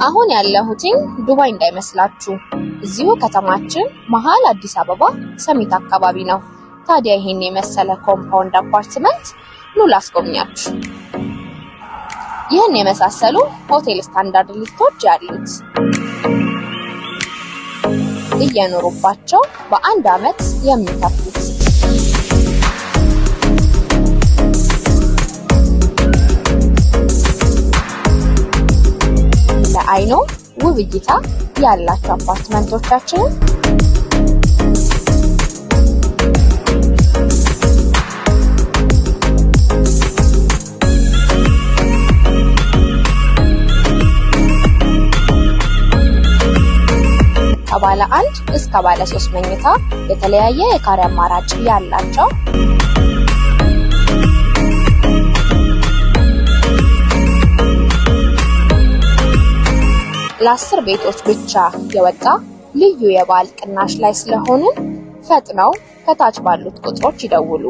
አሁን ያለሁትኝ ዱባይ እንዳይመስላችሁ እዚሁ ከተማችን መሃል አዲስ አበባ ሰሚት አካባቢ ነው። ታዲያ ይሄን የመሰለ compound አፓርትመንት ኑ ላስጎብኛችሁ። ይህን የመሳሰሉ ሆቴል ስታንዳርድ ሊፍቶች ያሉት፣ እየኖሩባቸው በአንድ አመት የሚከፍሉት፣ ለአይኖ ውብ እይታ ያላቸው አፓርትመንቶቻችንን ከባለ አንድ እስከ ባለ ሶስት መኝታ የተለያየ የካሬ አማራጭ ያላቸው፣ ለ10 ቤቶች ብቻ የወጣ ልዩ የበዓል ቅናሽ ላይ ስለሆንን ፈጥነው ከታች ባሉት ቁጥሮች ይደውሉ።